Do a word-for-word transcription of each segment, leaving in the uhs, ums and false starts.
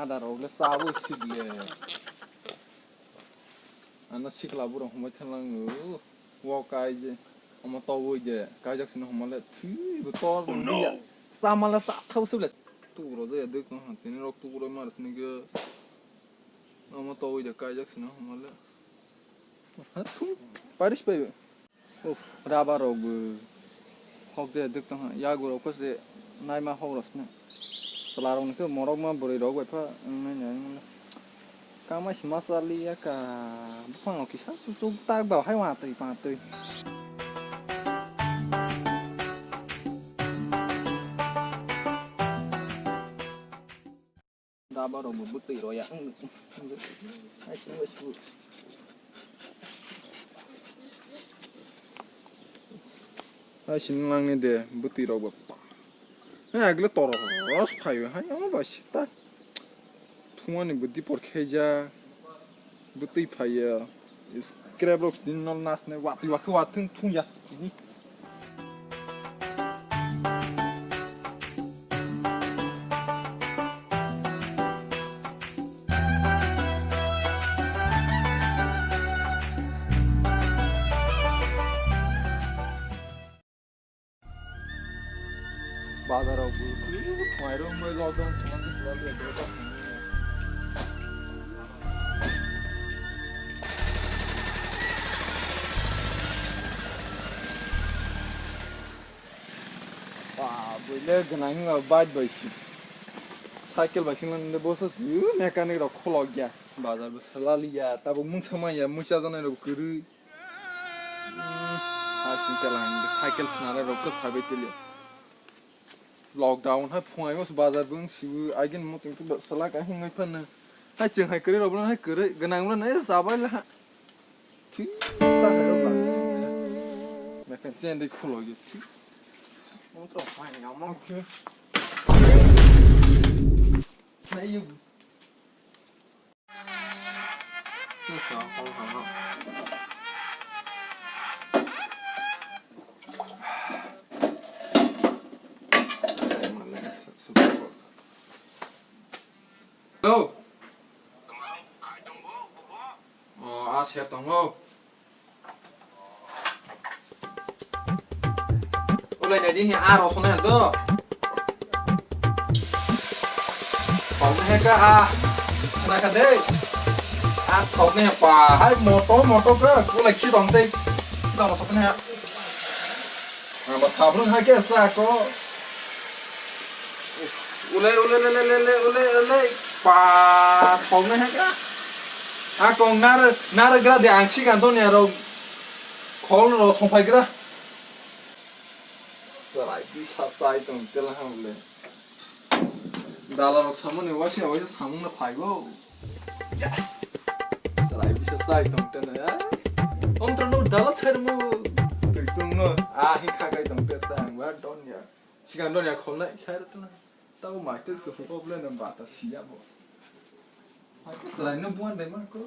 Darok le chawi sik le. Ano sikla borok hwnwi thanglang o. Wo kai je. Omo tobwi de. Kaijak sino hwnma le. Thwi bo tor. Oh, no. Biya. Sama le sa thau sib le. Tuburo je dek no. Tini rok tuburo mar sini ge. Omo tobwi de kaijak sino hwnma le. Ha, thung. Paris pai. Uff, rubber rok bo hok je duk tong ha. Yago rok pha se naima hok rok sne. Chwla rok ni khe morok ma bwrwi rok bai pha wng nai nai wng le. Kama si ma chali ya ka buphang rok kisa su chuk tak ba hai wa twi pa twi. Rubber rok bo bwtwi roya. Ai, sini bai su. Ai, sini langni de, bwtwi rok bo. Hai, agle toro ros phaio, hai, omo bai sita. Thumani bwtwi por kheja, bwtwi phaio. Scrap rok sini nol nas ne, watwi wakhe wathwng thung ya. Bazar rok bo mairung bai lockdown song ni sila liya. Ba, buile gwnang wngma bike bai si. Cycle bai singlang de boso si, mechanic rok kholok ya. Bazar bo sala liya, tabo mungsa manya, muisa janai rok kwrwi. Hmm, ha sing kela ang cycle swnara rok se phaibai tili. Lockdown hai phungai mas bazar bung sibu agin muting tu sala ka hung ngai phan. Hai cheng hai kwrwi rok hai kwrwi gwnang rok ne jabai la. Thik ta hai rok la sing sa. Mekan chen dei khulo ge. Mung to phai ya mung. Okay. Na yu. Hello. Oh, a ser tongo. Ulai nai di hi a rosonai do. Thoknai hai ka a. Khna kha de. A thoknai hai pa. Hai moto moto ka. Ulai khi tong tei. Khi tong rosoknai ha. Aba sabrung hai ke sa ko. Ulai ulai ulai ulai ulai ulai ulai. Pa thoknai hai ka. A kong nar nar gra de ang si kan to ne ro. Khol ro song phai gra. Chwrai bisa chai tong tela hamle. Dala rok samani waisa waisa samung na phaigo. Yes. Chwrai bisa chai tong tela ya. Om tro no dala chai mo. Tui tung no. Ah, hi kha kai tong tela ang wa don ya. Sigan don ya khol nai sai tela. Tau mai tuk su problem na bata siya bo. Hai chwrai no buan dai ma ko.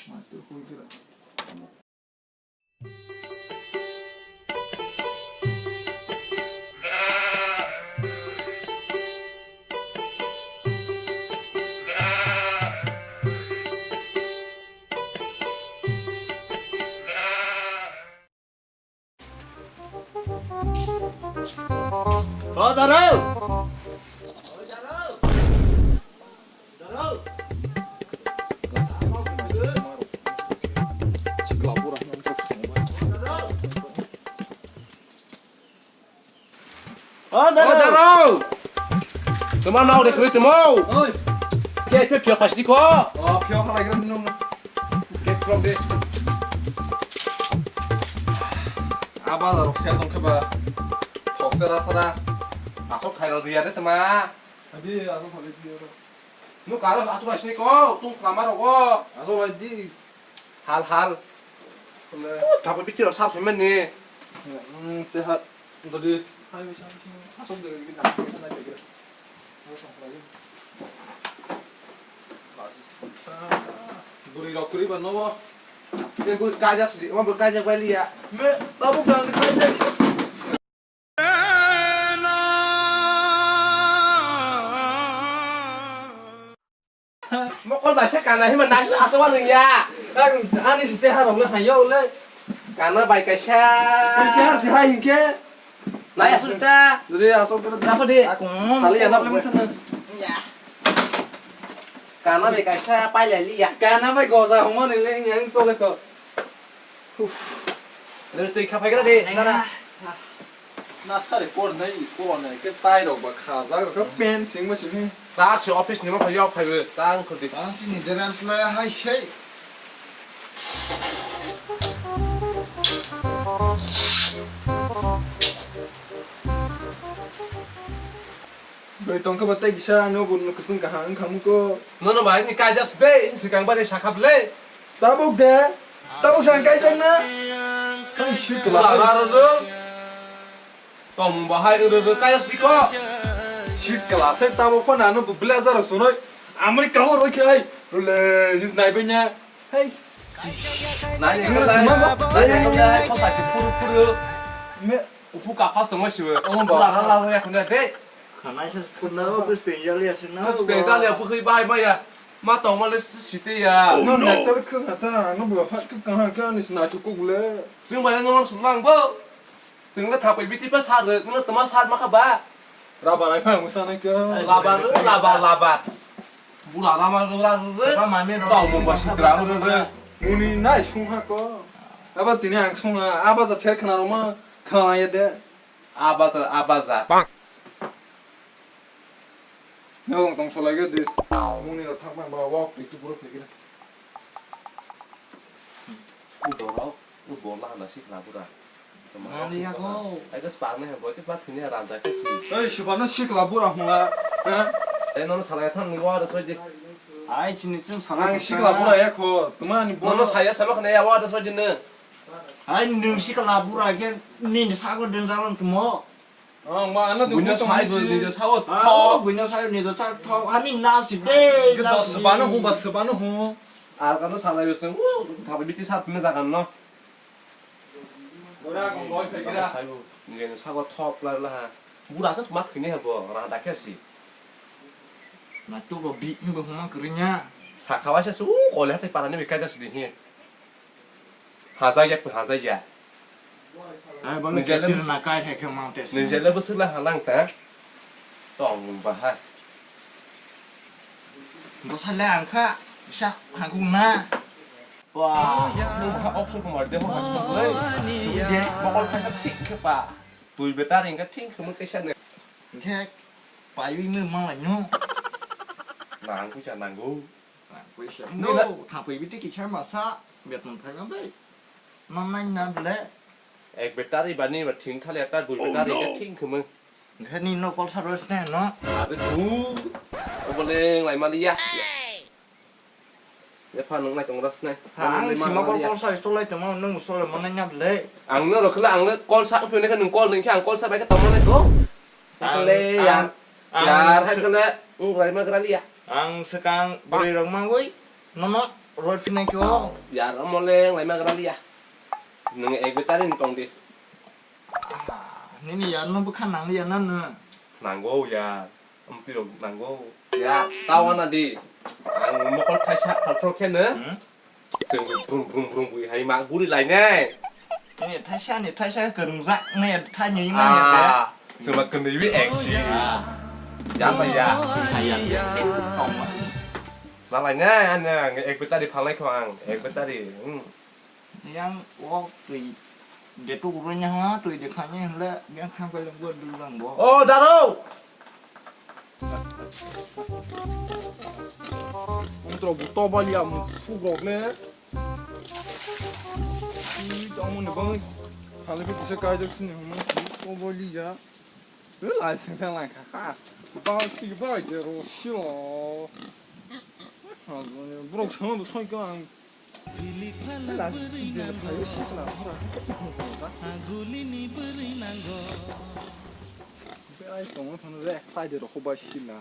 Mai tuk hui kira. O Darao! O Darao! Tuma nao de kri tumo. Oi. Ke pe pio pasti ko. O pio halai gra nung. Ke krom de. Aba rok se tong ke ba. Thok sara sara. Asok khai ro dia de tuma. Abi asok khai dia ro. Nu karo atu bai sini ko, tung selama rogo. Atu bai di. Hal hal. Kole. Tabo bichiro sap sini mani. Hmm, sehat. Jadi. Hai bisa bisa. Asok dari kita. Bisa naik lagi. Asok lagi. Buri rok kuri ba nobo. Te bu kajak sidi, ma bu kajak bai liya. Me, tabu kang kajak. Kana hima nasi aswk wng ya. Ang ani si seha rok le hayo le. Kana bai kaisa. Seha si hai hinkhe. Nai aswk ta. Dede aswk ta. Aswk di. Aku sali ya nap le mungsa na. Ya. Kana bai kaisa pai le li ya. Kana bai goza homo ni le yang sole ko. Uf. Dede twi khapai gra de. Nana. Na sari por nai school on ke tai rok ba kha ja ga pen sing ma sing. Ta se office ni ma pha yok phai ta ang khudi. Ta sini dance la hai sei. Bai tongkha ba tei kisa ano bo no kwswng kaham wngkha muko. Nono bai ni kaijak sde sikang bari sakha ble. Tabuk de. Tabuk sang kaijak na. Kai shi kla. Tong bahai uru uru kaijak sdi ko. Shi kla sai tabuk pa nano bu blazer sunoi. Amri kawar oi khai. Rule his nai benya. Hey. Nai ni kata. Nai ni kata ko sa si puru puru. Me. Upu kapas tongma siwe. Oh, ba. Pura hala ya khunda de. Khanai sa khunda o bus penjal ya sina. Bus penjal ya bukhui bai maya. Ma tongma le site ya. No, na tel khu hata no bu ha khu kaha ka ni sna chu kuk le. Jing bai no man sulang bo. Jing le thapai biti pa sar no toma sar ma kha ba. Raba nai pha musa nai ka. Laba laba laba. Bula rama rura rura. Tau mo ba sitra rura. Muni nai sung ha ko. Aba tini ang sung ha. Aba ja ser khna roma khna ya de. Aba ta, aba jat. Nang tong solai ge di. Muni rok thak mang ba wak pitu puro pegir. U dorok, u bola na sikla bura. Mani ya ko. Ai das pa ne bo ke pa thini ran da ke si. Ei, subano sikla bura huma. Ha? Ei non salai than ni wa da soi di. Ai sini sing salai. Ang sikla bura ya ko. Tumani bola. Non saya sama khna ya wa da soi di ne. Ai nwng sikla bura ke nini sago den jalan tumo. Ang ma ano buino dugni tong sai si. Buino sago. Ah, thok. Buino sai nijo thok thok. Ani nasi de. Gdo nasi. Sebano hu ba sebano hu. Al kano salai bising. Uh, thabi biti sat me jagan no. Ora kong loi phe kira. Sai bu. Nge sago thok la la ha. Bura kas mat khini ha bo. Ra da ke si. Na tu bo bi bo huma krinya. Sakhawa se su kole hatai parani bi kaijak sidi hi. Hajak ya, hajak ya. Ai, bole nijale ketir bus-, na kai thai khe mang tes. Nijale bwswk la halang ta. Tong bahai. Bwsai le ang kha, sak hangkuk na. Wah, nung ha Akshay Kumar de ho hachma lai. De. Bokol kaisa thik khe pa. Tui betar ingka thik khe mun kaisa ne. Khe, payu imu mang lai nyo. Nang kucha nanggo. Puisa. Nini no, la- thapui biti kisa masa, beton phaima bai. Nang nai na bele. Ek battery bani ba thing thale ta dui battery ke thing khumung. Nge ni no kol sa roi sne no. Adu tu. Obole ngai mali ya. Ya pha nang nai tong ras nai. Ha, ang sima kol kol sa stolai tong nang sole manai na bele. Ang no rokhle ang kol sa phi ne kha nung kol nung kha ang kol sa bai ka tong nai to. Ang, le ya. Ang, ang yar se- hai khle, nglai ma gra liya. Ang swkang bwrwi rok mangwi nono roi phinai khe o. Yar omo le nglai ma gra liya. Nwng ek battery ni tong di. Ah, nini yar no bwkha nang liya na nw? Nango yar. Amtwi rok nango. Ya, tawa na di. Ang mokol thaisa phalthro khe nw. Hmm? Chwng brum brum brum bui hai ma guri lainai. Nini thaisa ni thaisa kwrwngjak nai thani ma ya de. Ah, chwng ma kwnwi wi ek si. Ah. Ya ma ya. Chwng hai ya. Tong ma. Na lainai, ani ang ek battery phalnai kho ang, ek battery. Hmm. Yang o twi de tu gurui nya ha, twi de khani hwnle yang khang kai lung go dul lang bo. Oh, daro. Ungtro bu to bali am fu gok le. Ui, tamo ne bang. Hale pe kisa kai jak sini hum to bali ya. Lai seng seng lai kha. Ba ki ba je ro shi lo. Borok song do soi ko ang. Berai tongma phano rek khlai de rokho bai sila.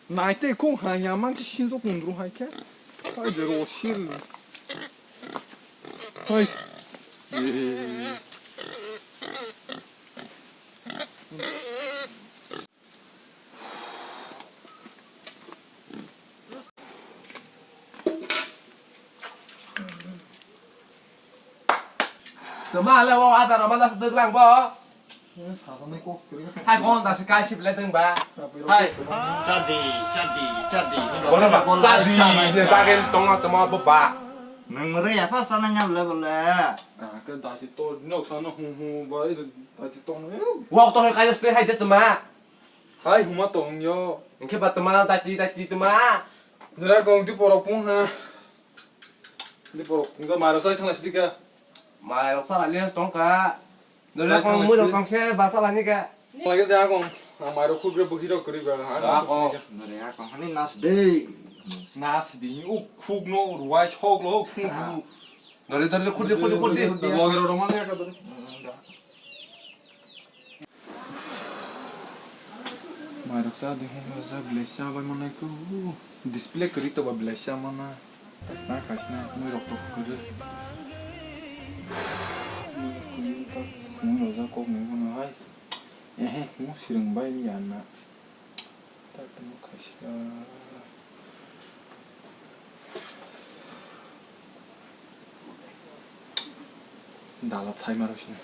Nai tei kung hai ya mang khe sinjok mundru hai khe. Khlai de ro sil. Hai. Tuma le o adar ma das dwglang bo. Sajaknai kok kwrwi. Hai kon das kai sip le dwng ba. Hai, chadi, chadi, chadi. Bola ba, chadi, chadi. Ye jagen tongma toma bo ba. Nwng mare ya pha sana nyam le bole. Ka ke dati to nok sana hu hu ba, dati to no. Wak to kai sne hai de tuma. Hai huma tong yo. Engke ba tuma dati dati tuma. Nira kong di porok pung ha. Di porok pung ga maro sai thang sidi ka. Mai rok sala lias tong ka. Dole kong mui rok tong khe ba sala ni ka. Lagi da kong. Amai rok khugre buhi rok kri ba. Ani da kong. Dole ya kong hani nas de. Nas de u khug no ruwai sok lo khug khug. Dole dole khudi khudi khudi. Logi rok man ya ka dole. Mai rok cha di hwn rok cha belai cha bai manai ko. Display kwrwi to ba belai cha mana. Na khaisna mui rok to kwrwi. Mui rok kwrwi ta mui rok cha kok ni hwn hai. Ehe, mo sirung bai ni ya na. Ta tamo khaisna. Dala chai maro sini.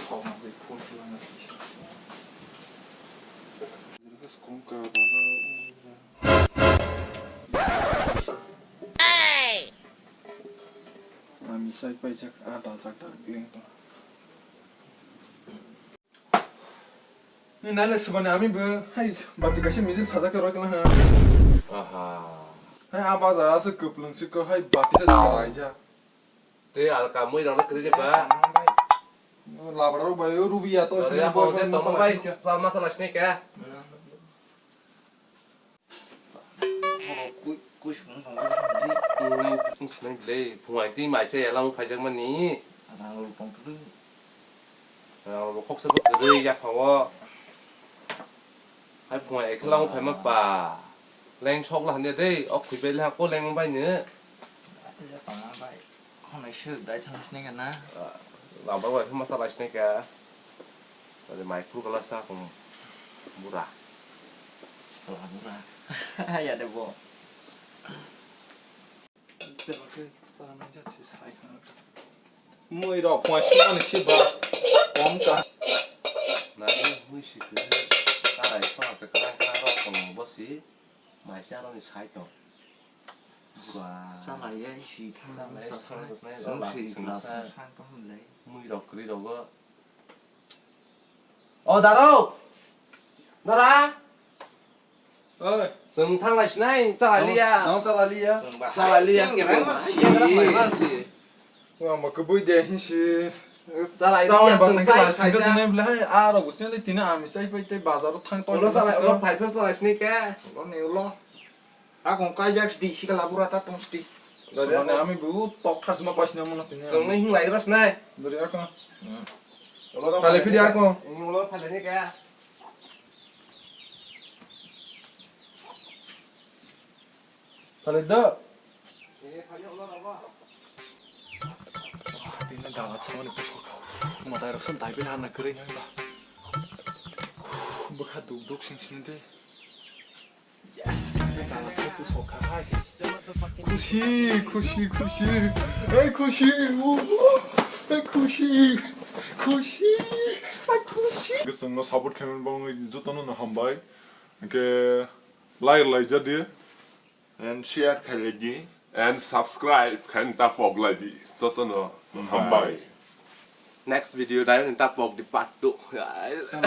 Kok ma jai phone khwlangna kisa. Kongka bazar. Ami sai paijak, ah, dajak dak leng tong. Ni naile swbani ami bo hai bati kaisa mijil sajak khe roi kla ha. Aha. Hai a bazar ase kwplung se ko hai bati se raija. Te alka mui rok le kwrwi ba. Labra rok bai rubiya to. Dore ya ko je to bai sa masala sne ka. Borok kui, kui sung tong bai di. Nai sung sinai le, phungai ti mai cha yalang phaijakmani. Rang rok tong tu. Rang rok khoksa bo kwrwi yaphao. Hai phungai ekhe lang phai ma pa. Leng sok la hande dei, ok khui bai le ha ko leng bai ne. Ate ya pa bai. Khonai sir dai thang sinai ka na. Labra bai phai masa lai sinai ka. Ade mai phuru kala sa kong bura. Kala bura. Ya de bo. Mui rok phoi sumani si ba. Kom ka. Na ni mui si ke. Karai so se kala kala rok kong bo si. Mai cha rok ni sai to. Bura. Salai ya si thang. Salai sa sa sa. Sung si la sung san to hum lai. Mui rok kri rogo. O daro. Dara. Oi. Chwng thang lai sinai chala liya. Nang chala liya. Chala liya. Chwng gerang ma si. Gerang ma si. Wa ma kubui de hin si. Chala liya chwng sai sai. Sinai bla hai a rok sin tini ami sai pai te bazar thang to. Ulo chala ulo phai phai chala sinai ke. Ulo ne ulo. Akong kaijak sdi, sikala bura ta tong sdi. Sumane ami bu tok thasma paisna mano tini. Chwng nai hing lai bas nai. Dori akong. Phale phidi akong. Ini ulo phale ni kaya. Phale do. Tini dala chwng ni pusok. Matai rok san dai bil hana kwrwi nai ba. Bwkha duk duk sing sini de. Yes! Khushi, khushi, khushi. Ei, khushi. Ei, khushi. Khushi. Ai, khushi. Gusung no support khaimani bagwi jotono no hambai. Hwnkhe like lai jadi. And share khailai di. And subscribe khaina ta pok lai di. Jotono hambai. Next video dai ta pok di part two.